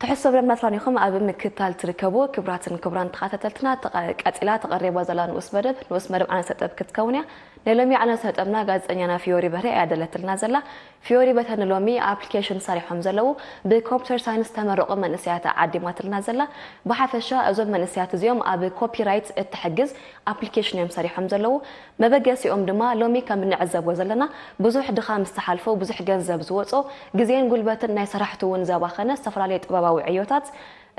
ትሕዝቶ ብረምና ትራኒኹም ኣብ ምክታል ትርከቡ ክብራትን ክብራን ተኸታተልትና፣ ተቐ-፣ ቀጺላ ተቐሪባ ዘላ ንኡስ መደብ፣ ንኡስ መደብ ዓነሰጠብ ክትከውን እያ። ናይ ሎሚ ዓነሰጠብና ጋዜጠኛና ፊዮሪ በርሀ እያ ደለትልና ዘላ። ፊዮሪ በተ ንሎሚ ኣፕሊኬሽን ሰሪሖም ዘለዉ ብኮምፒውተር ሳይንስ ተመረቑ መንእሰያት ዓዲማትልና ዘላ። ብሓፈሻ እዞም መንእሰያት እዚኦም ኣብ ኮፒራይት እትሕግዝ ኣፕሊኬሽን እዮም ሰሪሖም ዘለዉ። መበገሲኦም ድማ ሎሚ ከም እንዕዘቦ ዘለና ብዙሕ ድኻም ዝተሓልፎ፣ ብዙሕ ገንዘብ ዝወጾ፣ ግዜን ጉልበትን ናይ ሰራሕቲ እውን ዘባኸነ ዝተፈላለዩ ጥበባዊ ዕዮታት፣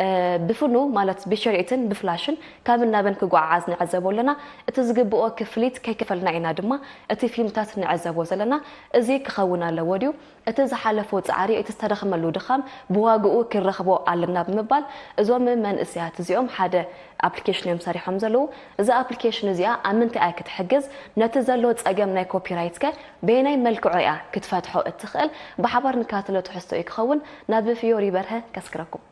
እ፣ ብፍኑ ማለት ብሸሪእትን ብፍላሽን ካብ እናበን ክጓዓዓዝ ንዕዘቦ ኣለና። እቲ ዝግብኦ ክፍሊት ከይከፈልና ኢና ድማ እቲ ፊልምታት ንዕዘቦ ዘለና። እዚ ክኸውን ኣለዎ ድዩ? እቲ ዝሓለፎ ጻዕሪ፣ እቲ ዝተደኽመሉ ድኻም ብዋግኡ ክንረኽቦ ኣለና ብምባል እዞም መንእሰያት እዚኦም ሓደ ኣፕሊኬሽን እዮም ሰሪሖም ዘለዉ። እዛ ኣፕሊኬሽን እዚኣ ኣብ ምንታይ እያ ክትሕግዝ? ነቲ ዘሎ ጸገም ናይ ኮፒራይት ከ በየናይ መልክዑ እያ ክትፈትሖ እትኽእል? ብሓባር ንከታተሎ ትሕዝቶ እዩ ክኸውን። ናብ ፊዮሪ በርሀ ከስክረኩም።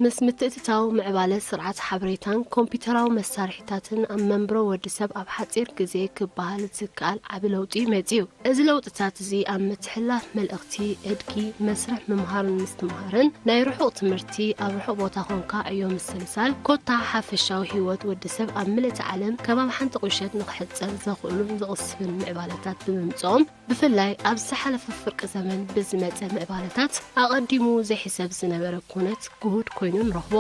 ምስ ምትእትታው ምዕባለ ስርዓት ሓበሬታን ኮምፒውተራዊ መሳርሒታትን ኣብ መንብሮ ወዲ ሰብ ኣብ ሓጺር ግዜ ክበሃል ዝከኣል ዓቢ ለውጢ መጺኡ። እዚ ለውጥታት እዚ ኣብ ምትሕልላፍ መልእኽቲ፣ ዕድጊ፣ መስርሕ ምምሃርን ምስትምሃርን፣ ናይ ርሑቕ ትምህርቲ፣ ኣብ ርሑቕ ቦታ ኾንካ ዕዮ ምስልሳል፣ ኮታ ሓፈሻዊ ህይወት ወዲ ሰብ ኣብ ምልእቲ ዓለም ከም ኣብ ሓንቲ ቁሸት ንኽሕጸር ዘኽእሉን ዝቕስፍን ምዕባለታት ብምምጽኦም፣ ብፍላይ ኣብ ዝሓለፈ ፍርቂ ዘመን ብዝመጸ ምዕባለታት፣ ኣቐዲሙ ዘይሕሰብ ዝነበረ ኩነት ግሁድ ኮይኑ ንረኽቦ።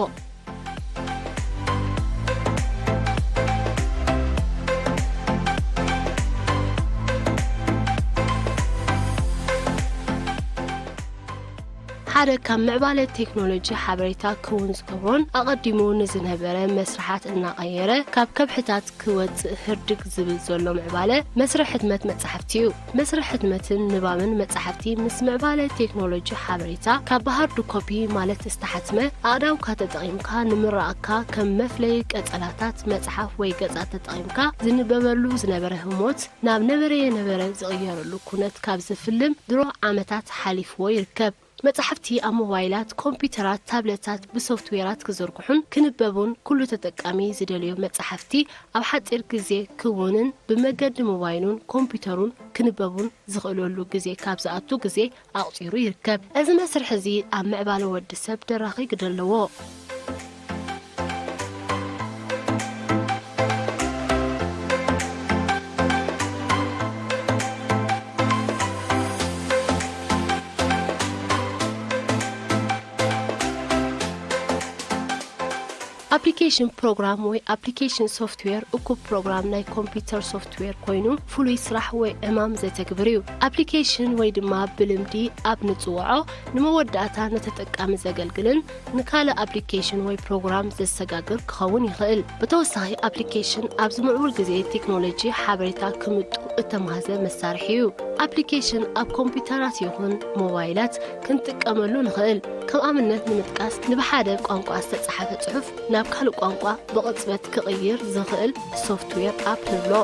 ሓደ ካብ ምዕባለ ቴክኖሎጂ ሓበሬታ ክውን ዝገብሮን ኣቐዲሙ ንዝነበረ መስርሓት እናቐየረ ካብ ከብሕታት ክወጽእ ህርድግ ዝብል ዘሎ ምዕባለ መስርሕ ሕትመት መጻሕፍቲ እዩ። መስርሕ ሕትመትን ንባብን መጻሕፍቲ ምስ ምዕባለ ቴክኖሎጂ ሓበሬታ ካብ ብሃርድ ኮፒ ማለት ዝተሓትመ ኣእዳውካ ተጠቒምካ ንምራቕካ ከም መፍለዪ ቀጸላታት መጽሓፍ ወይ ገጻት ተጠቒምካ ዝንበበሉ ዝነበረ ህሞት ናብ ነበረየ ነበረ ዝቕየረሉ ኩነት ካብ ዝፍልም ድሮ ዓመታት ሓሊፍዎ ይርከብ። መጻሕፍቲ ኣብ ሞባይላት፣ ኮምፒውተራት፣ ታብለታት ብሶፍትዌራት ክዝርግሑን ክንበቡን ኩሉ ተጠቃሚ ዝደልዮ መጻሕፍቲ ኣብ ሓጺር ግዜ ክውንን ብመገዲ ሞባይሉን ኮምፒውተሩን ክንበቡን ዝኽእለሉ ግዜ ካብ ዝኣቱ ግዜ ኣቑጺሩ ይርከብ። እዚ መስርሕ እዚ ኣብ ምዕባለ ወዲ ሰብ ደራኺ ግደ ኣለዎ። ኣፕሊኬሽን ፕሮግራም ወይ ኣፕሊኬሽን ሶፍትዌር እኩብ ፕሮግራም ናይ ኮምፒውተር ሶፍትዌር ኮይኑ ፍሉይ ስራሕ ወይ ዕማም ዘተግብር እዩ። ኣፕሊኬሽን ወይ ድማ ብልምዲ ኣብ ንጽውዖ ንመወዳእታ ንተጠቃሚ ዘገልግልን ንካልእ ኣፕሊኬሽን ወይ ፕሮግራም ዘሰጋግር ክኸውን ይኽእል። ብተወሳኺ ኣፕሊኬሽን ኣብዚ ምዕቡል ግዜ ቴክኖሎጂ ሓበሬታ ክምጡ እተማህዘ መሳርሒ እዩ። ኣፕሊኬሽን ኣብ ኮምፒውተራት ይኹን ሞባይላት ክንጥቀመሉ ንኽእል። ከም ኣብነት ንምጥቃስ፣ ንብሓደ ቋንቋ ዝተጻሕፈ ጽሑፍ ናብ ካልእ ቋንቋ ብቕጽበት ክቕይር ዝኽእል ሶፍትዌር ኣፕ ንብሎ።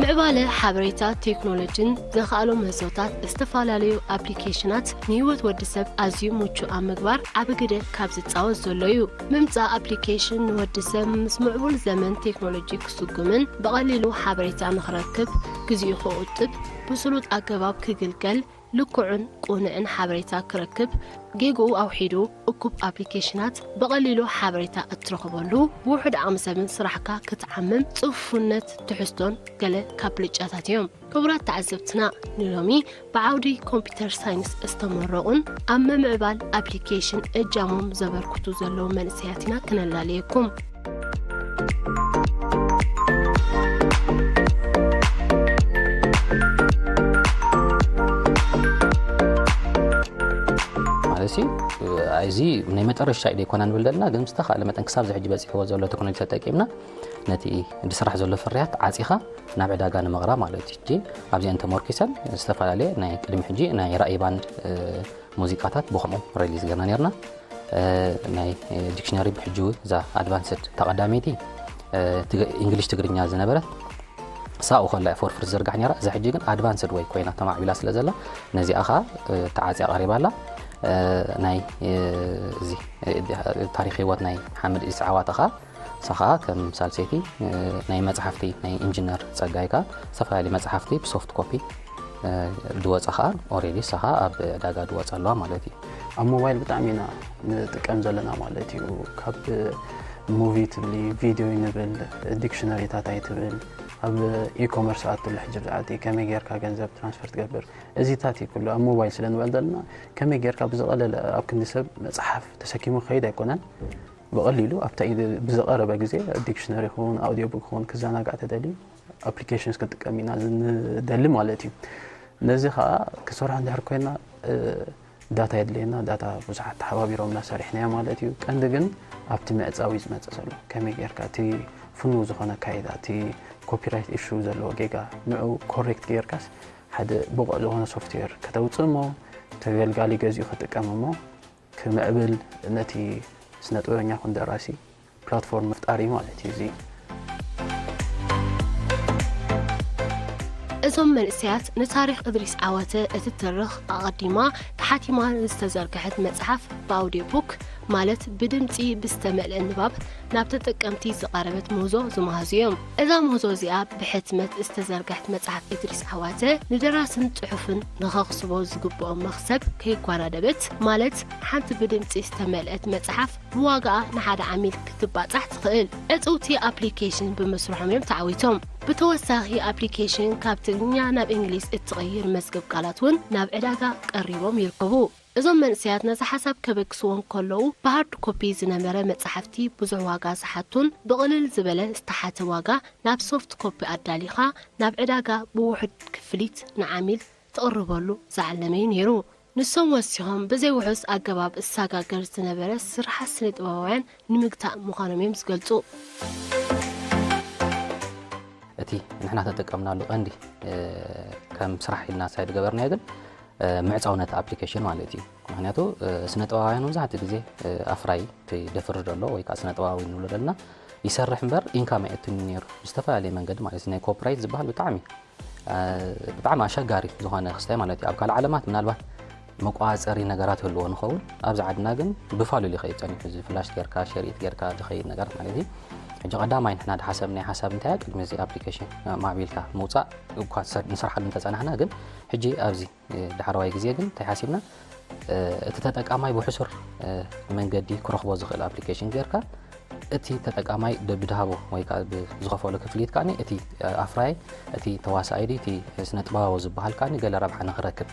ምዕባለ ሓበሬታ ቴክኖሎጂን ዘኻእሎ ምህዞታት ዝተፈላለዩ ኣፕሊኬሽናት ንህይወት ወዲ ሰብ ኣዝዩ ምቹእ ኣብ ምግባር ዓቢ ግደ ካብ ዝጻወት ዘሎ እዩ። ምምጻእ ኣፕሊኬሽን ንወዲ ሰብ ምስ ምዕቡል ዘመን ቴክኖሎጂ ክስጉምን ብቐሊሉ ሓበሬታ ንኽረክብ፣ ግዜኡ ክቑጥብ፣ ብስሉጥ ኣገባብ ክግልገል፣ ልክዑን ቅኑዕን ሓበሬታ ክረክብ፣ ጌግኡ ኣውሒዱ እኩብ ኣፕሊኬሽናት ብቐሊሉ ሓበሬታ እትረኽበሉ፣ ብውሑድ ዓቕሚ ሰብን ስራሕካ ክትዓምም፣ ጽፉፍነት፣ ትሕዝቶን ገለ ካብ ብልጫታት እዮም። ክቡራት ተዓዘብትና፣ ንሎሚ ብዓውዲ ኮምፒውተር ሳይንስ ዝተመረቑን ኣብ ምምዕባል ኣፕሊኬሽን እጃሞም ዘበርክቱ ዘለዉ መንእሰያት ኢና ክነላልየኩም። ማለት ሲ እዚ ናይ መጠረሻ ኢደ ይኮና ንብል ዘለና፣ ግን ዝተኻለ መጠን ክሳብ ዝሕጂ በፂሕዎ ዘሎ ቴክኖሎጂ ተጠቂምና ነቲ ዝስራሕ ዘሎ ፍርያት ዓፂኻ ናብ ዕዳጋ ንምቕራብ ማለት እዩ። ኣብዚአን ተመርኪሰን ዝተፈላለየ ናይ ቅድሚ ሕጂ ናይ ራእይ ባንድ ሙዚቃታት ብኸምኡ ሪሊዝ ገርና ነርና። ናይ ዲክሽነሪ ብሕጂ እዛ ኣድቫንስድ ተቐዳመይቲ እንግሊሽ ትግርኛ ዝነበረት ሳኡ ከላ ፎርፍር ዝዘርጋሕ ነራ። እዛ ሕጂ ግን ኣድቫንስድ ወይ ኮይና ተማዕቢላ ስለ ዘላ ነዚኣ ኸዓ ተዓፅያ ቀሪባ ኣላ። ናይ እዚ ታሪክ ህይወት ናይ ሓመድ ኢድሪስ ዓዋተ ኸዓ ንሳ ኸዓ ከም ሳልሰይቲ ናይ መፅሓፍቲ ናይ ኢንጂነር ፀጋይ ከ ዝተፈላለዩ መፅሓፍቲ ብሶፍት ኮፒ ድወፃ ኸዓ ኦሬዲ ንሳ ኸዓ ኣብ ዕዳጋ ድወፃ ኣለዋ ማለት እዩ። ኣብ ሞባይል ብጣዕሚ ኢና ንጥቀም ዘለና ማለት እዩ። ካብ ሙቪ ትብሊ፣ ቪድዮ ይንብል፣ ዲክሽነሪታት ኣይትብል፣ ኣብ ኢኮመርስ ኣትሉ ሕጂ ብዛዕባ ከመይ ጌርካ ገንዘብ ትራንስፈር ትገብር፣ እዚታት እዩ ኩሉ ኣብ ሞባይል ስለ ንበል ዘለና ከመይ ጌርካ ብዝቐለለ ኣብ ክንዲ ሰብ መፅሓፍ ተሰኪሙ ክኸይድ ኣይኮነን። ብቐሊሉ ኣብታ ኢድ ብዝቐረበ ግዜ ዲክሽነሪ ይኹን ኣውዲዮ ቡክ ይኹን ክዘናጋዕ ተደልዩ ኣፕሊኬሽንስ ክንጥቀም ኢና ዝንደሊ ማለት እዩ። ነዚ ከዓ ክሰርሖ እንድሕር ኮይና ዳታ የድልየና። ዳታ ብዙሓት ተሓባቢሮምና ሰሪሕናዮ ማለት እዩ። ቀንዲ ግን ኣብቲ ምዕፃው እዩ ዝመፅእ ዘሎ። ከመይ ጌርካ እቲ ፍኑው ዝኾነ ኣካይዳ፣ እቲ ኮፒራይት ኢሹ ዘለዎ ጌጋ ንዑ ኮሬክት ጌርካስ ሓደ ብቑዕ ዝኾነ ሶፍትዌር ከተውፅእ እሞ ተገልጋሊ ገዚኡ ክጥቀም እሞ ክምዕብል ነቲ ስነ ጥበበኛ ኩን ደራሲ ፕላትፎርም ምፍጣር እዩ ማለት እዩ። እዚ እዞም መንእሰያት ንታሪኽ እድሪስ ዓዋተ እትተርኽ ኣቐዲማ ተሓቲማ ዝተዘርግሐት መጽሓፍ ብኣውድዮ ቡክ ማለት ብድምጺ ብዝተመልአ ንባብ ናብ ተጠቀምቲ ዝቐረበት ምህዞ ዝመሃዙ እዮም። እዛ ምህዞ እዚኣ ብሕትመት ዝተዘርግሐት መጽሓፍ እድሪስ ዓዋተ ንደራስን ጽሑፍን ንኸኽስቦ ዝግብኦም መኽሰብ ከይጓዳደበት ማለት ሓንቲ ብድምጺ ዝተመልአት መጽሓፍ ብዋጋኣ ንሓደ ዓሚል ክትባጻሕ ትኽእል ዕጽውቲ ኣፕሊኬሽን ብምስርሖም እዮም ተዓዊቶም። ብተወሳኺ ኣፕሊኬሽን ካብ ትግርኛ ናብ እንግሊዝ እትቕይር መዝገብ ቃላት እውን ናብ ዕዳጋ ቀሪቦም ይርከቡ። እዞም መንእሰያት ነዚ ሓሳብ ከበግስዎ እንከለዉ ብሃርድ ኮፒ ዝነበረ መጻሕፍቲ ብዙሕ ዋጋ ዝሓቱን ብቕልል ዝበለ ዝተሓተ ዋጋ ናብ ሶፍት ኮፒ ኣዳሊኻ ናብ ዕዳጋ ብውሑድ ክፍሊት ንዓሚል ትቕርበሉ ዝዓለመ እዩ ነይሩ። ንሶም ወሲኾም ብዘይ ውሑስ ኣገባብ እሳጋገር ዝነበረ ስርሓት ስነ ጥበባውያን ንምግታእ ምዃኖም እዮም ዝገልጹ። እቲ ንሕና ተጠቀምናሉ ቀንዲ ከም ስራሕ ኢልና ሳይድ ገበርናዮ ግን ምዕፃውነት ኣፕሊኬሽን ማለት እዩ። ምክንያቱ ስነ ጥበባውያን መብዛሕትኡ ግዜ ኣፍራይ እቲ ደፍር ዘሎ ወይ ከዓ ስነ ጥበባዊ ንብሎ ዘለና ይሰርሕ እምበር ኢንካም ኣየእቱን ነይሩ ብዝተፈላለየ መንገዲ ማለት እዩ። ናይ ኮፒራይት ዝበሃል ብጣዕሚ ብጣዕሚ ኣሸጋሪ ዝኾነ ክስታይ ማለት እዩ። ኣብ ካልእ ዓለማት ምናልባት መቋፀሪ ነገራት ህልዎ ንኸውን፣ ኣብዚ ዓድና ግን ብፋሉል ይኸይድ ፀኒሑ። እዚ ፍላሽ ጌርካ ሸሪት ጌርካ ዝኸይድ ነገራት ማለት እዩ። ሕጂ ቀዳማይ ንሕና ድሓሰብናይ ሓሳብ እንታይ እያ? ቅድሚ እዚ ኣፕሊኬሽን ማዕቢልካ ምውፃእ እኳ ንሰርሓሉ እንተፀናሕና ግን ሕጂ ኣብዚ ዳሕረዋይ ግዜ ግን እንታይ ሓሲብና እቲ ተጠቃማይ ብሕሱር መንገዲ ክረኽቦ ዝኽእል ኣፕሊኬሽን ጌርካ እቲ ተጠቃማይ ብድሃቦ ወይ ከዓ ዝኸፈሎ ክፍሊት ከዓ እቲ ኣፍራይ እቲ ተዋሳኣይ እቲ ስነ ጥበባዊ ዝበሃል ከዓ ገለ ረብሓ ንክረክብ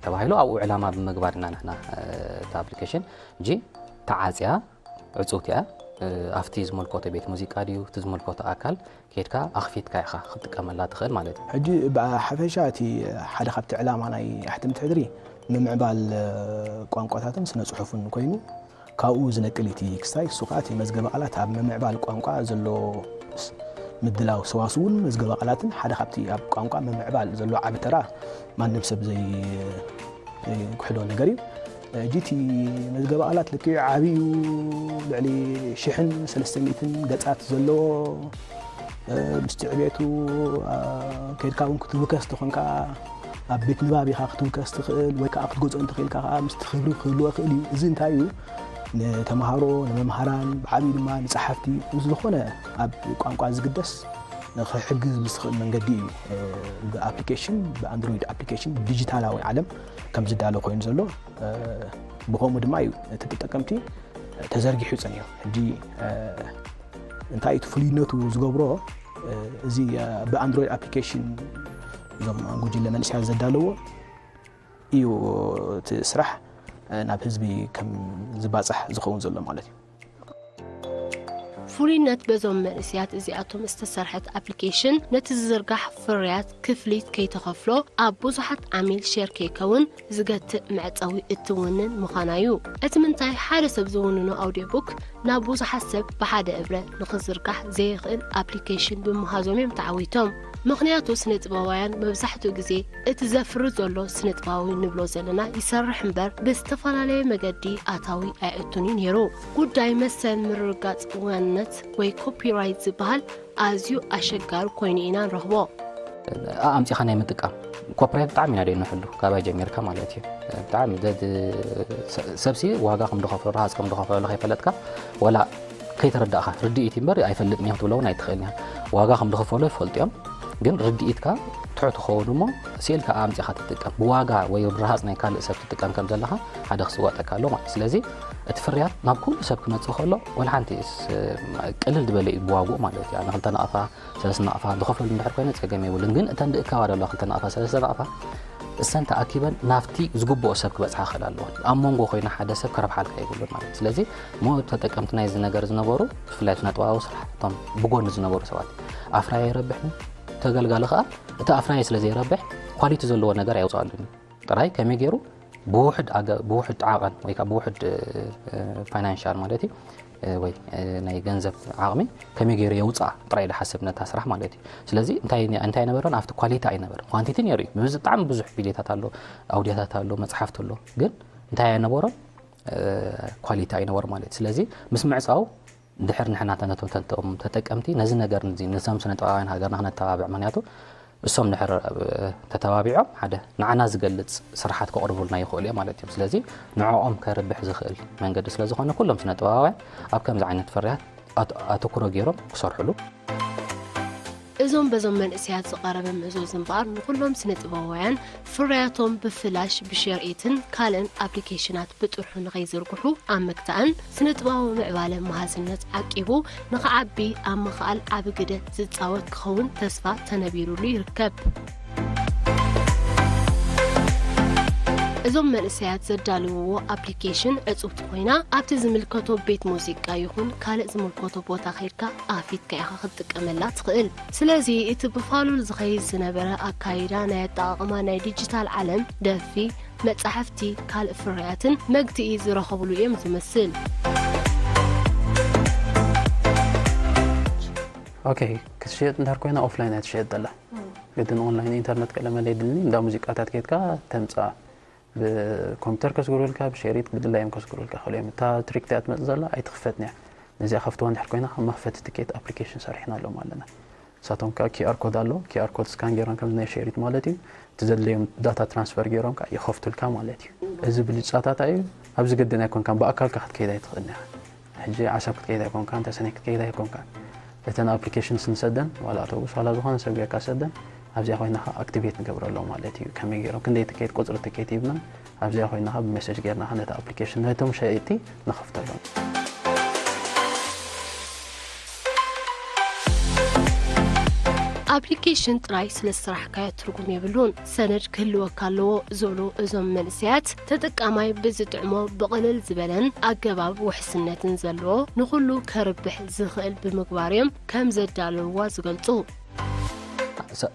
ተባሂሉ ኣብኡ ዕላማ ብምግባር ኢና ንሕና እቲ ኣፕሊኬሽን ሕጂ ተዓፅያ ዕፅውቲ እያ። ኣብቲ ዝመልከቶ ቤት ሙዚቃ ድዩ እቲ ዝመልከቶ ኣካል ከይድካ ኣኽፊትካ ኢኻ ክትጥቀመላ ትኽእል ማለት እዩ። ሕጂ ብሓፈሻ እቲ ሓደ ካብቲ ዕላማ ናይ ኣሕትምቲ ሕድሪ ምምዕባል ቋንቋታትን ስነ ፅሑፍን ኮይኑ ካብኡ ዝነቅል እቲ ክስታይ እሱ ከዓ እቲ መዝገበ ቃላት ኣብ ምምዕባል ቋንቋ ዘሎ ምድላው ሰዋስውን መዝገበ ቃላትን ሓደ ካብቲ ኣብ ቋንቋ ምምዕባል ዘሎ ዓቢ ተራ ማንም ሰብ ዘይ ክሕዶ ነገር እዩ። ሕጂ እቲ መዝገበ ቃላት ልክዕ ዓብዩ ልዕሊ ሽሕን ሰለስተ ሚእትን ገፃት ዘለዎ ምስቲ ዕቤቱ ከይድካ እውን ክትውከስ ተኾንካ ኣብ ቤት ንባብ ኢኻ ክትውከስ ትኽእል ወይ ከዓ ክትገዝኦ እንተኽኢልካ ከዓ ምስቲ ክብሪ ክህልዎ ይኽእል እዩ። እዚ እንታይ እዩ ንተምሃሮ ንመምሃራን ብዓብዩ ድማ ንፀሓፍቲ ዝኾነ ኣብ ቋንቋ ዝግደስ ንክሕግዝ ብዝኽእል መንገዲ እዩ ብኣፕሊኬሽን ብኣንድሮይድ ኣፕሊኬሽን ዲጂታላዊ ዓለም ከም ዝዳሎ ኮይኑ ዘሎ ብኸምኡ ድማ እዩ እቲ ተጠቀምቲ ተዘርጊሑ ፀኒሑ ሕጂ እንታይ እቲ ፍሉይነቱ ዝገብሮ እዚ ብኣንድሮይድ ኣፕሊኬሽን እዞም ጉጅለ መንእሰያት ዘዳለዎ እዩ እቲ ስራሕ ናብ ህዝቢ ከም ዝባፃሕ ዝኸውን ዘሎ ማለት እዩ። ፍሉይነት በዞም መንእሰያት እዚኣቶም ዝተሰርሐት ኣፕሊኬሽን፣ ነቲ ዝዝርጋሕ ፍርያት ክፍሊት ከይተኸፍሎ፣ ኣብ ብዙሓት ዓሚል ሼር ከይከውን ዝገትእ መዕጸዊ እትውንን ምዃና እዩ። እቲ ምንታይ፣ ሓደ ሰብ ዝውንኖ ኣውዲዮ ቡክ ናብ ብዙሓት ሰብ ብሓደ እብረ ንኽዝርጋሕ ዘየኽእል ኣፕሊኬሽን ብምሃዞም እዮም ተዓዊቶም። ምኽንያቱ፣ ስነ ጥበባውያን መብዛሕትኡ ግዜ እቲ ዘፍሪ ዘሎ ስነ ጥበባዊ ንብሎ ዘለና ይሰርሕ እምበር፣ ብዝተፈላለየ መገዲ ኣታዊ ኣይእቱን እዩ ነይሩ። ጉዳይ መሰል ምርግጋጽ ዋንነት ወይ ኮፒራይት ዝበሃል ኣዝዩ ኣሸጋሪ ኮይኑ ኢና ንረኽቦ። ኣምፂኻ ናይ ምጥቃም ኮፒራይት ብጣዕሚ ኢና ደይ ንሕሉ፣ ካባይ ጀሚርካ ማለት እዩ። ብጣዕሚ ዘድ- ሰ- ሰብሲ ዋጋ ከም ዝኸፈሎ፣ ረሃፅ ከም ዝኸፈሎ ከይፈለጥካ፣ ወላ ከይተረዳእካ፣ ርድኢት እምበር ኣይፈልጥን እዮም ክትብሎ እውን ኣይትኽእልን እያ። ዋጋ ከም ዝኸፈሎ ይፈልጡ እዮም፣ ግን ርድኢትካ ትሑት ክኸውን እሞ ስኢልካ ኣምፂኻ ትጥቀም፣ ብዋጋ ወይ ብረሃፅ ናይ ካልእ ሰብ ትጥቀም ከም ዘለኻ ሓደ ክስዋጠካ ኣሎ ማለት። ስለዚ እቲ ፍርያት ናብ ኩሉ ሰብ ክመፅእ ከሎ፣ ወላ ሓንቲ ስ- ቅልል ዝበለ እዩ ብዋግኡ ማለት እዩ። ንክልተ ናቕፋ ሰለስተ ናቕፋ ዝኸፈሉ እንድሕር ኮይነ ፀገም የብሉን። ግን እተን ዝእከባ ዘለዋ ክልተ ናቕፋ ሰለስተ ናቕፋ እሰን ተኣኪበን ናብቲ ዝግብኦ ሰብ ክበፅሓ ክኽእል ኣለዎ። ኣብ መንጎ ኮይና ሓደ ሰብ ከረብሓልካ የብሉን ማለት እዩ። ስለዚ ሞ ተጠቀምቲ ናይዚ ነገር ዝነበሩ፣ ብፍላይ ስነ ጥበባዊ ስራሕ እቶም ብጎኒ ዝነበሩ ሰባት፣ ኣፍራይ ኣይረብሕን፣ ተገልጋሊ ከዓ እቲ ኣፍራይ ስለ ዘይረብሕ ኳሊቲ ዘለዎ ነገር ኣየውፅኣሉን እዩ። ጥራይ ከመይ ገይሩ ብውሕድ ኣገ- ብውሕድ ዓቐን ወይ ከዓ ብውሕድ ፋይናንሻል ማለት እዩ እ፣ ወይ እ፣ ናይ ገንዘብ ዓቕሚ ከመይ ገይሩ የውፅኣ ጥራይ ዝሓስብ ነታ ስራሕ ማለት እዩ። ስለዚ እንታይ እንታይ ኣይነበረን፣ ኣብቲ ኳሊቲ ኣይነበረን። ኳንቲቲ ነይሩ እዩ፣ ብጣዕሚ ብዙሕ ቪድዮታት ኣሎ፣ ኣውዲዮታት ኣሎ፣ መፅሓፍቲ ኣሎ። ግን እንታይ ኣይነበሮን፣ ኳሊቲ ኣይነበሩ ማለት እዩ። ስለዚ ምስ ምዕፃው ድሕር ንሕና ነቶም ተጠቀምቲ ነዚ ነገር እዚ ነዞም ስነ ጥበባውያን ሃገርና ክነተባብዕ፣ ምክንያቱ እሶም ድሕር ተተባቢዖም ሓደ ንዓና ዝገልፅ ስራሓት ከቕርቡልና ይኽእሉ እዮም ማለት እዮም። ስለዚ ንዕኦም ከርብሕ ዝኽእል መንገዲ ስለ ዝኾነ ኩሎም ስነ ጥበባውያን ኣብ ከምዚ ዓይነት ፍርያት ኣተኩሮ ገይሮም ክሰርሕሉ። እዞም በዞም መንእሰያት ዝቐረበ ምእዞዝ እምበኣር ንኩሎም ስነ ጥበባውያን ፍርያቶም ብፍላሽ ብሸርኢትን ካልእን ኣፕሊኬሽናት ብጥርሑ ንኸይዝርግሑ ኣብ ምግታእን ስነ ጥበባዊ ምዕባለ መሃዝነት ዓቂቡ ንኽዓቢ ኣብ ምኽኣል ዓቢ ግደ ዝፃወት ክኸውን ተስፋ ተነቢሩሉ ይርከብ። እዞም መንእሰያት ዘዳልውዎ ኣፕሊኬሽን ዕፅውቲ ኮይና ኣብቲ ዝምልከቶ ቤት ሙዚቃ ይኹን ካልእ ዝምልከቶ ቦታ ከይድካ ኣፊትካ ኢኻ ክትጥቀመላ ትኽእል። ስለዚ እቲ ብፋሉል ዝኸይድ ዝነበረ ኣካይዳ ናይ ኣጠቓቕማ ናይ ዲጂታል ዓለም ደፊ፣ መጻሕፍቲ፣ ካልእ ፍርያትን መግትኢ ዝረኸብሉ እዮም ዝመስል። ኦኬ ክትሽየጥ እንድሕር ኮይና ኦፍላይን እያ ትሽየጥ ዘላ ግድን ኦንላይን ኢንተርነት ቀለመለ የድልኒ እንዳ ሙዚቃታት ከይድካ ተምፅኣ ብኮምፒተር ከስግሩልካ ብሸሪት ብድላዮም ከስግሩልካ ክእሉ እዮም እታ ትሪክ እያ ትመፅእ ዘላ ኣይትኽፈትን እያ ነዚኣ ከፍትዋ እንድሕር ኮይና ከም መኽፈቲ ትኬት ኣፕሊኬሽን ሰሪሕናሎም ኣለና ንሳቶም ከዓ ኪኣር ኮድ ኣሎ ኪኣር ኮድ ስካን ገይሮም ከምዚ ናይ ሸሪት ማለት እዩ እቲ ዘድለዮም ዳታ ትራንስፈር ገይሮም ከዓ ይኸፍቱልካ ማለት እዩ እዚ ብልጫታት እዩ ኣብዚ ግድን ኣይኮንካን ብኣካልካ ክትከይድ ኣይትኽእልን ኢኻ ሕጂ ዓሰብ ክትከይድ ኣይኮንካን ተሰነይ ክትከይድ ኣይኮንካን እተን ኣፕሊኬሽንስ ንሰደን ዋላ ኣውቶቡስ ዋላ ዝኾነ ሰብ ጌርካ ሰደን ኣብዚኣ ኮይና ከዓ ኣክቲቬት ንገብረሎም ማለት እዩ ከመይ ገይሮም ክንደይ ትኬት ቁፅሪ ትኬት ሂብና ኣብዚኣ ኮይና ከዓ ብሜሴጅ ጌርና ከዓ ነቲ ኣፕሊኬሽን ነቶም ሸየጥቲ ንኸፍተሎም ኣፕሊኬሽን ጥራይ ስለ ዝሰራሕካዮ ትርጉም የብሉን፣ ሰነድ ክህልወካ ኣለዎ ዝብሉ እዞም መንእሰያት፣ ተጠቃማይ ብዝጥዕሞ ብቕልል ዝበለን ኣገባብ ውሕስነትን ዘለዎ ንኹሉ ከርብሕ ዝኽእል ብምግባር እዮም ከም ዘዳለውዋ ዝገልጹ።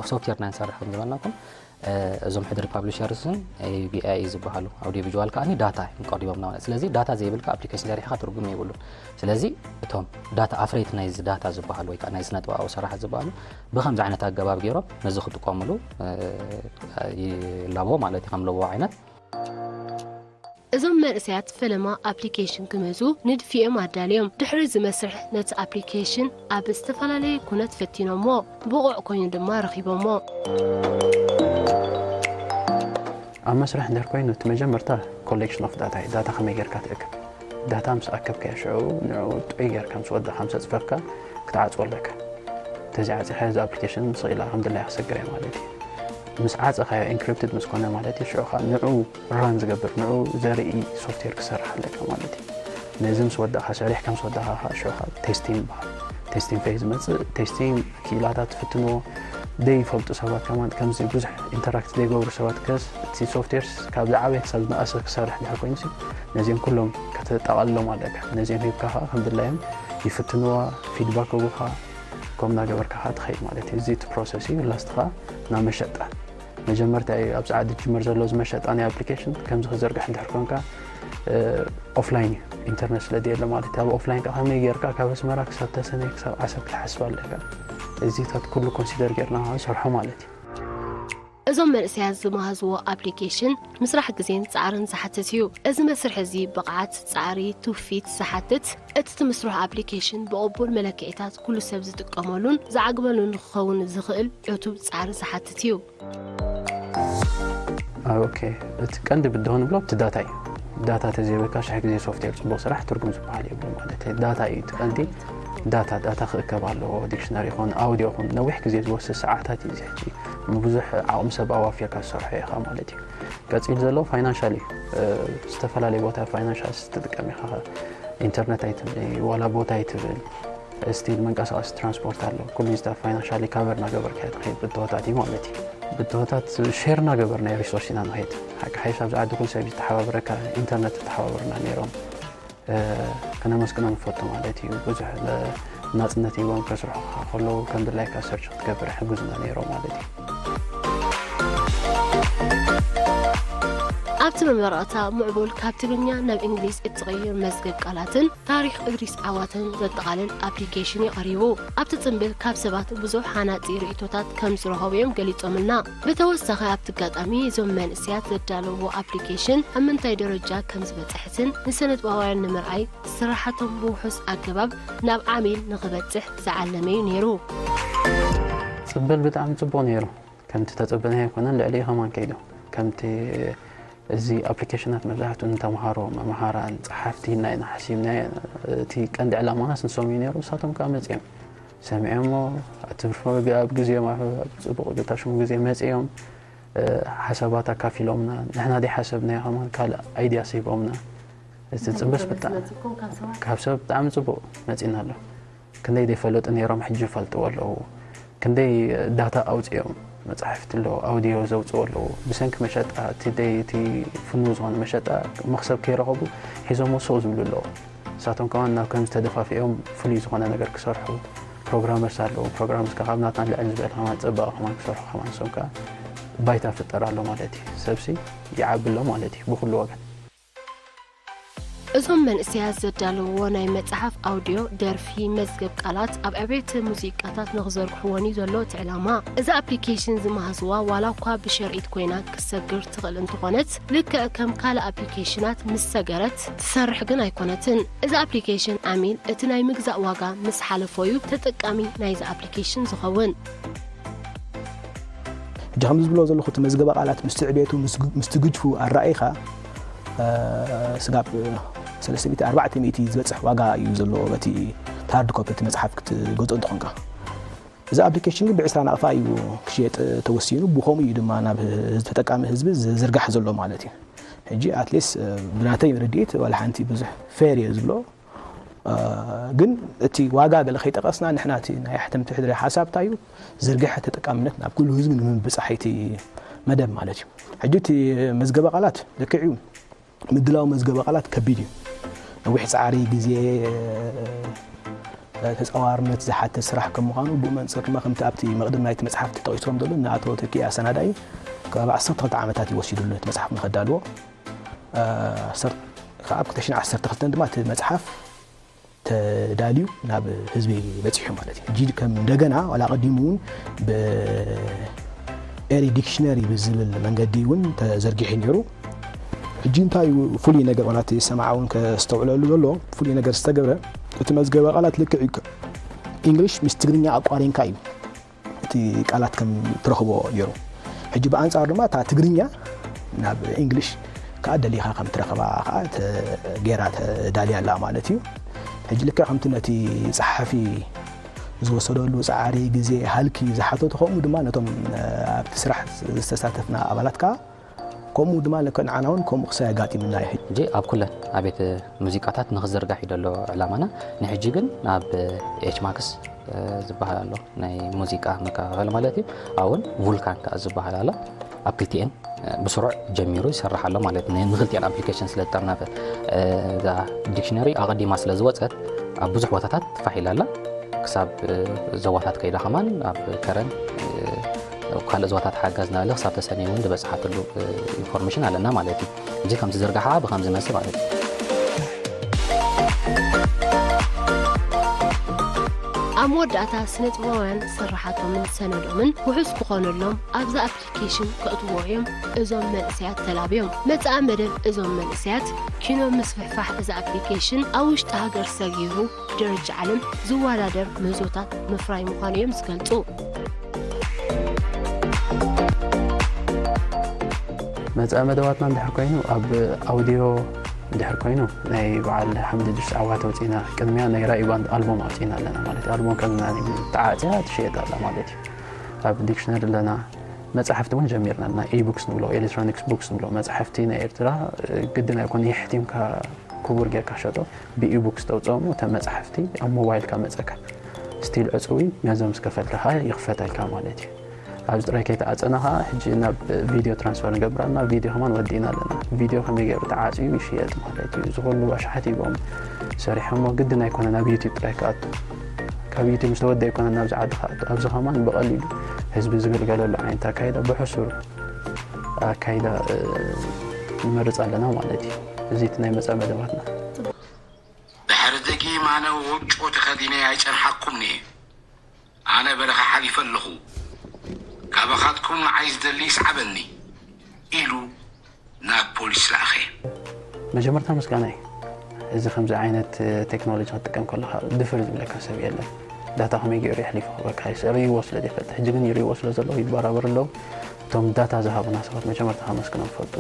ሶፍትዌር ናይ ንሰርሕ ከም ዝበልናኩም እዞም ሕድሪ ፓብሊሸርስን ኤቢኣይ ዝበሃሉ ኣውዲዮ ቪዥዋል ከዓኒ ዳታ እዮም ቀሪቦም ናባና ስለዚ ዳታ ዘይብልካ ኣፕሊኬሽን ሰሪሕኻ ትርጉም የብሉን ስለዚ እቶም ዳታ ኣፍረይቲ ናይዚ ዳታ ዝበሃሉ ወይ ከዓ ናይ ስነጥበባዊ ሰራሕት ዝበሃሉ ብከምዚ ዓይነት ኣገባብ ገይሮም ነዚ ክጥቀሙሉ ይላቦ ማለት እዩ ከም ለቦ ዓይነት እዞም መንእሰያት ፈለማ ኣፕሊኬሽን ክምህዙ ንድፊኦም ኣዳልዮም። ድሕሪ እዚ መስርሕ ነቲ ኣፕሊኬሽን ኣብ ዝተፈላለየ ኩነት ፈቲኖሞ፣ ብቑዕ ኮይኑ ድማ ረኺቦሞ። ኣብ መስርሕ እንድሕር ኮይኑ እቲ መጀመርታ ኮሌክሽን ኦፍ ዳታ እዩ። ዳታ ከመይ ጌርካ ትእክብ? ዳታ ምስ ኣከብካዮ ሽዑ ንዕኡ ጥዑይ ጌርካ ምስ ወዳእካ ምስ ኣጽፈፍካ ክትዓጽዎ ኣለካ። እንተዘይዓጺኻዮ እዛ ኣፕሊኬሽን ስቕ ኢላ ከም ድላያ ክሰግር እያ ማለት እዩ። ምስ ዓጸኻዮ ኢንክሪፕትድ ምስ ኮነ ማለት እዩ ሽዑ ከዓ ንዕኡ ራን ዝገብር ንዑ ዘርኢ ሶፍትዌር ክሰርሕ ኣለካ ማለት እዩ ነዚ ምስ ወዳእካ ሰሪሕካ ምስ ወዳእካ ከዓ ሽዑ ከዓ ቴስቲንግ ይበሃል ቴስቲንግ ፌዝ ዝመፅእ ቴስቲንግ ክኢላታት ትፍትንዎ ዘይፈልጡ ሰባት ከማን ከምዚ ብዙሕ ኢንተራክት ዘይገብሩ ሰባት ከስ እቲ ሶፍትዌር ካብ ዝዓበየ ክሳብ ዝነኣሰ ክሰርሕ ድሕር ኮይኑሲ ነዚኦም ኩሎም ከተጠቓልሎም ኣለካ ነዚኦም ሂብካ ከዓ ከም ድላዮም ይፍትንዋ፣ ፊድባክ ክቡኻ፣ ከም እናገበርካ ኸዓ ትኸይድ ማለት እዩ። እዚ እቲ ፕሮሰስ እዩ። ላስት ኸዓ ናብ መሸጣ። መጀመርታ እዩ ኣብ ጸዓዲ ጅምር ዘሎ እዚ መሸጣ ናይ ኣፕሊኬሽን ከምዚ ክዘርግሕ እንድሕር ኮንካ፣ ኦፍላይን እዩ፣ ኢንተርነት ስለ ዘየለ ማለት እዩ። ኣብ ኦፍላይን ከ ከመይ ጌርካ ካብ ኣስመራ ክሳብ ተሰነይ ክሳብ ዓሰብ ክትሓስብ ኣለካ። እዚታት ኩሉ ኮንሲደር ጌርና ንሰርሖ ማለት እዩ። እዞም መንእሰያት ዝመሃዝዎ ኣፕሊኬሽን ምስራሕ ግዜን ጻዕርን ዝሓትት እዩ። እዚ መስርሕ እዚ ብቕዓት፣ ጻዕሪ፣ ትውፊት ዝሓትት፣ እቲ ትምስርሖ ኣፕሊኬሽን ብቕቡል መለክዒታት ኩሉ ሰብ ዝጥቀመሉን ዝዓግበሉን ንክኸውን ዝኽእል ዕቱብ ጻዕሪ ዝሓትት እዩ። ኦኬ፣ እቲ ቀንዲ ብድሆ ንብሎ እቲ ዳታ እዩ። ዳታ ተዘይበልካ ሽሕ ግዜ ሶፍትዌር ጽቡቕ ስራሕ ትርጉም ዝበሃል የብሉ ማለት እዩ። ዳታ እዩ እቲ ቀንዲ። ዳታ ዳታ ክእከብ ኣለዎ። ዲክሽነሪ ይኹን ኣውዲዮ ይኹን ነዊሕ ግዜ ዝወስድ ሰዓታት እዩ። እዚ ሕጂ ብዙሕ ዓቕሚ ሰብ ኣዋፊርካ ዝሰርሖ ኢኻ ማለት እዩ። ቀጺል ዘሎ ፋይናንሻል እዩ። እ፣ ዝተፈላለየ ቦታ ፋይናንሻል ትጥቀም ኢኻ። ኢንተርነት ኣይትብል፣ ዋላ ቦታ ኣይትብል፣ ስቲል መንቀሳቐሲ ትራንስፖርት ኣሎ። ኩሉ ዝታ ፋይናንሻሊ ካቨር እናገበርካ እያ ትኸይድ ብድሆታት እዩ ማለት እዩ። ብድሆታት ሼር እናገበርና ሪሶርስ ኢና ንኸይድ። ሓቂ ሓይሽ ኣብዚ ዓዲ ኩሉ ሰብ ዝተሓባበረካ ኢንተርነት ተተሓባበርና ነይሮም። እ፣ ከነመስግኖም ንፈቱ ማለት እዩ። ብዙሕ ለ-፣ ናጽነት ሂቦም ከስርሑ ከለዉ ከም ድላይካ ሰርች ክትገብር ይሕግዙና ነይሮም ማለት እዩ። ኣብቲ መመረቕታ ምዕቡል ካብ ትግርኛ ናብ እንግሊዝ እትቕይር መዝገብ ቃላትን ታሪኽ እድሪስ ዓዋተን ዘጠቓልል ኣፕሊኬሽን እዩ ቀሪቡ። ኣብቲ ጽምብል ካብ ሰባት ብዙሕ ሃናጺ ርእይቶታት ከም ዝረኸቡ እዮም ገሊጾምልና። ብተወሳኺ ኣብቲ ኣጋጣሚ እዞም መንእሰያት ዘዳለውዎ ኣፕሊኬሽን ኣብ ምንታይ ደረጃ ከም ዝበጽሐትን ንስነጥበባውያን ንምርኣይ ስራሓቶም ብውሑስ ኣገባብ ናብ ዓሚል ንኽበጽሕ ዝዓለመ እዩ ነይሩ። ጽምብል ብጣዕሚ ጽቡቕ ነይሩ። ከምቲ ተጸበናዮ ኣይኮነን፣ ልዕሊ ከማን ከይዱ። ከምቲ እዚ ኣፕሊኬሽናት መብዛሕትኡ ንተምሃሮ፣ መምሃራን፣ ጸሓፍቲ ኢልና ኢና ሓሲብናዮ። እቲ ቀንዲ ዕላማናስ ንሶም እዩ ነይሩ፣ ንሳቶም ከኣ መጺኦም ሰሚዖሞ፣ ኣትርፎ ኣብ ግዜኦም፣ ኣብ ጽቡቕ ገታሽሙ ግዜ መጺኦም፣ እ፣ ሓሳባት ኣካፊሎምና። ንሕና ደይ ሓሰብናዮ ከማን ካልእ ኣይድያ ስሂቦምና። እቲ ጽበስ ብጣ-፣ ካብ ሰብ ብጣዕሚ ጽቡቕ መጺና ኣሎ። ክንደይ ደይፈለጡ ነይሮም፣ ሕጂ ይፈልጥዎ ኣለዉ። ክንደይ ዳታ ኣውጺኦም፣ መጻሕፍቲ ኣለዉ፣ ኣውዲዮ ዘውጽኡ ኣለዉ። ብሰንኪ መሸጣ፣ እቲ ደይ-፣ እቲ ፍኑው ዝኾነ መሸጣ መኽሰብ ከይረኸቡ ሒዞምዎ ስቕ ዝብሉ ኣለዉ። ንሳቶም ከማን ናብ ከምዚ ተደፋፊኦም ፍሉይ ዝኾነ ነገር ክሰርሑ፣ ፕሮግራመርስ ኣለዉ። ፕሮግራመርስ ከኣ ካብ ናትና ልዕል ዝበለ ከማን ጽባቐ ከማን ክሰርሑ ከማን ንሶም ከኣ ባይታ ይፍጠር ኣሎ ማለት እዩ። ሰብሲ ይዓቢ ኣሎ ማለት እዩ ብኹሉ ወገን። እዞም መንእሰያት ዘዳለውዎ ናይ መጽሓፍ ኣውድዮ፣ ደርፊ፣ መዝገብ ቃላት ኣብ ዕቤት ሙዚቃታት ንኽዘርግሕዎን እዩ ዘሎ እቲ ዕላማ። እዛ ኣፕሊኬሽን ዝመሃዝዋ ዋላ እኳ ብሸርኢት ኮይና ክትሰግር ትኽእል እንተኾነት፣ ልክዕ ከም ካልእ ኣፕሊኬሽናት ምስ ሰገረት ትሰርሕ ግን ኣይኮነትን። እዛ ኣፕሊኬሽን ዓሚል እቲ ናይ ምግዛእ ዋጋ ምስ ሓለፎ እዩ ተጠቃሚ ናይዚ ኣፕሊኬሽን ዝኸውን። ሕጂ ከም ዝብሎ ዘለኹ እቲ መዝገበ ቃላት ምስቲ ዕቤቱ ምስቲ ግጅፉ ኣረኣኢኻ ስጋብ ሰለስተ ሚእቲ ኣርባዕተ ሚእቲ ዝበፅሕ ዋጋ እዩ ዘለዎ በቲ ሃርድ ኮፒ እቲ መፅሓፍ ክትገዝኦ እንተኾንካ። እዚ ኣፕሊኬሽን ግን ብዕስራ ናቕፋ እዩ ክሽየጥ ተወሲኑ። ብኸምኡ እዩ ድማ ናብ ተጠቃሚ ህዝቢ ዝዝርጋሕ ዘሎ ማለት እዩ። ሕጂ ኣትሊስት ብናተይ ርድኢት ዋላ ሓንቲ ብዙሕ ፌር እየ ዝብሎ። ግን እቲ ዋጋ ገለ ከይጠቐስና ንሕና እቲ ናይ ሕትምቲ ሕድሪ ሓሳብ እንታይ እዩ? ዝርግሐ ተጠቃምነት ናብ ኩሉ ህዝቢ ንምብጻሕ እቲ መደብ ማለት እዩ። ሕጂ እቲ መዝገበ ቃላት ልክዕ እዩ። ምድላው መዝገበ ቃላት ከቢድ እዩ። ነዊሕ ጻዕሪ፣ ግዜ፣ ተጻዋርነት ዝሓትት ስራሕ ከም ምዃኑ ብኡ መንጽር ድማ ከምቲ ኣብቲ መቕድም ናይቲ መጽሓፍ ተጠቒስዎም ዘሎ ንኣቶ ተኪ ኣሰናዳኢ ከባቢ ዓሰርተ ክልተ ዓመታት እዩ ወሲዱሉ ነቲ መጽሓፍ ንኸዳልዎ። ካብ ክልተ ሽሕን ዓሰርተ ክልተን ድማ እቲ መጽሓፍ ተዳልዩ ናብ ህዝቢ በፂሑ ማለት እዩ። ሕጂ ከም እንደገና ዋላ ቀዲሙ እውን ብኤሪ ዲክሽነሪ ብዝብል መንገዲ እውን ተዘርጊሑ ነይሩ። ሕጂ እንታይ እዩ ፍሉይ ነገር ዋላ እቲ ሰማዓ እውን ከስተውዕለሉ ዘሎ ፍሉይ ነገር ዝተገብረ እቲ መዝገበ ቃላት ልክዕ እዩ። ኢንግሊሽ ምስ ትግርኛ ኣቋሪንካ እዩ እቲ ቃላት ከም ትረኽቦ ገይሩ። ሕጂ ብኣንጻሩ ድማ እታ ትግርኛ ናብ ኢንግሊሽ ከዓ ደሊኻ ከም ትረኽባ ከዓ ተ-፣ ገይራ ተዳልያ ኣላ ማለት እዩ። ሕጂ ልክዕ ከምቲ ነቲ ጸሓፊ ዝወሰደሉ ጻዕሪ፣ ግዜ፣ ሃልኪ ዝሓተቶ ከምኡ ድማ ነቶም፣ እ፣ ኣብቲ ስራሕ ዝተሳተፍና ኣባላት ከዓ ከምኡ ድማ ልክዕ ንዓና እውን ከምኡ ክሳይ ኣጋጢምና እዩ። ሕጂ ኣብ ኩለን ኣብያተ ሙዚቃታት ንኽዝርጋሕ እዩ ዘሎ ዕላማና። ንሕጂ ግን ናብ ኤች ማክስ፣ እ፣ ዝበሃል ኣሎ ናይ ሙዚቃ መከፋፈሊ ማለት እዩ። ኣብኡን ቡልካን ከኣ ዝበሃል ኣሎ ኣብ ክልቲኤን፣ እ፣ ብስሩዕ ጀሚሩ ይሰርሕ ኣሎ ማለት እዩ። ንክልቲኣን ኣፕሊኬሽን ስለ ዝጠርነፈ፣ እዛ ዲክሽነሪ ኣቐዲማ ስለ ዝወፀት ኣብ ብዙሕ ቦታታት ፋሕ ኢላ ኣላ። ክሳብ ዞባታት ከይዳ ከማን ኣብ ከረን ካልእ ዞባታት ሓጋዝ ናለ ክሳብ ተሰነይ እውን ዝበፅሓትሉ ኢንፎርሜሽን ኣለና ማለት እዩ። እዚ ከም ዝዝርጋሓ ብከም ዝመስል ማለት እዩ። ኣብ መወዳእታ ስነ ጥበባውያን ስራሓቶምን ሰነዶምን ውሑስ ክኾነሎም ኣብዛ ኣፕሊኬሽን ከእትዎ እዮም እዞም መንእሰያት ተላብዮም። መጻኢ መደብ እዞም መንእሰያት ኪኖ ምስፍሕፋሕ እዛ ኣፕሊኬሽን ኣብ ውሽጢ ሃገር ሰጊሩ ብደረጃ ዓለም ዝወዳደር ምህዞታት ምፍራይ ምዃኑ እዮም ዝገልጹ። መጻኢ መደባትና እንድሕር ኮይኑ ኣብ ኣውዲዮ እንድሕር ኮይኑ ናይ በዓል ሓምድ ድርስ ዓዋተ ኣውፂና ቅድሚያ ናይ ራኢ ባንድ ኣልቦም ኣውፂና ኣለና ማለት እዩ። ኣልቦም ከም ተዓፅያ ትሽየጥ ኣላ ማለት እዩ። ኣብ ዲክሽነሪ ኣለና መፅሓፍቲ እውን ጀሚርና ኣለና። ኢቡክስ ንብሎ ኤሌክትሮኒክስ ቡክስ ንብሎ መፅሓፍቲ ናይ ኤርትራ ግድን ኣይኮነ የሕቲምካ ክቡር ጌርካ ሸጦ ብኢቡክስ ተውፅኦም እተ መፅሓፍቲ ኣብ ሞባይልካ መፀካ ስቲል ዕፅዊ ገንዘብ ምስ ከፈልካ ከዓ ይኽፈተልካ ማለት እዩ። ኣብዚ ጥራይ ከይተዓፀና ከዓ ሕጂ ናብ ቪድዮ ትራንስፈር ንገብር ኣለና። ቪድዮ ከማን ወዲእና ኣለና። ቪድዮ ከመይ ገይሩ ተዓፅዩ ይሽየጥ ማለት እዩ። እዚ ኩሉ ኣሽሓት ሂቦም ሰሪሖሞ ግድን ኣይኮነ ናብ ዩቲብ ጥራይ ክኣቱ ካብ ዩቲብ ምስ ተወደ ኣይኮነ ናብዚ ዓዲ ክኣቱ። ኣብዚ ከማን ብቐሊሉ ህዝቢ ዝግልገለሉ ዓይነት ኣካይዳ ብሕሱር ኣካይዳ ንመርፅ ኣለና ማለት እዩ። እዚ እቲ ናይ መፃኢ መደባትና። ድሕሪ ደጊም ኣነ ወጮ ተኸዲነ ኣይጸንሓኩምን እየ። ኣነ በረኻ ሓሊፈ ኣለኹ። ካባኻትኩም ንዓይ ዝደሊ ይስዓበኒ ኢሉ ናብ ፖሊስ ለኣኸ። መጀመርታ ምስጋና እዩ። እዚ ከምዚ ዓይነት ቴክኖሎጂ ክትጥቀም ከለካ ድፍር ዝብለካ ሰብ የለን። ዳታ ከመይ ገይሩ የሕሊፉ ክበካ ርእይዎ ስለ ዘይፈልጥ ሕጂ ግን ይርእይዎ ስለ ዘለዉ ይበራበሩ ኣለዉ። እቶም ዳታ ዝሃቡና ሰባት መጀመርታ ከመስግኖም ፈልጡ።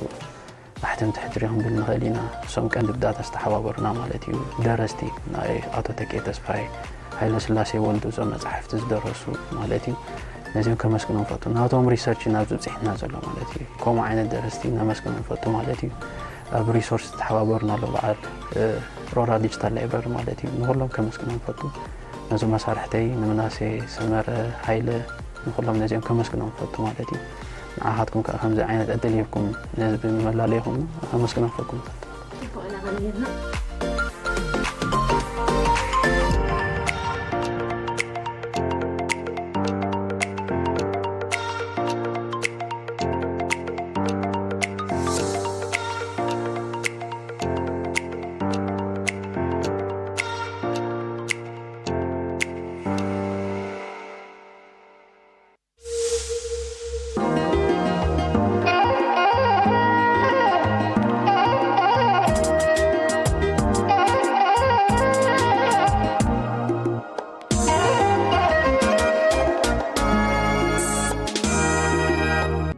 ኣሕተምቲ ሕድሪ ክንብል ንኽእል ኢና። እሶም ቀንዲ ብዳታ ዝተሓባበሩና ማለት እዩ። ደረስቲ ናይ ኣቶ ተኬ ተስፋይ፣ ሃይለ ስላሴ ወልዱ እዞም መጻሕፍቲ ዝደረሱ ማለት እዩ። ነዚኦም ከመስግኖም ፈቱ። ናቶም ሪሰርች እዩ ናብዚ ብፅሒትና ዘሎ ማለት እዩ። ከምኡ ዓይነት ደረስቲ ነመስግኖም ፈቱ ማለት እዩ። ኣብ ሪሶርስ ዝተሓባበሩና ኣሎ በዓል ሮራ ዲጂታል ላይብረሪ ማለት እዩ። ንኩሎም ከመስግኖም ፈቱ። ነዞም መሳርሕተይ ንምናሴ ሰመረ፣ ሃይለ ንኩሎም ነዚኦም ከመስግኖም ፈቱ ማለት እዩ። ንዓኻትኩም ከዓ ከምዚ ዓይነት ዕድል ሂብኩም ነዚ ብምመላለይኹም ኣመስግኖም ፈኩም ፈቱ።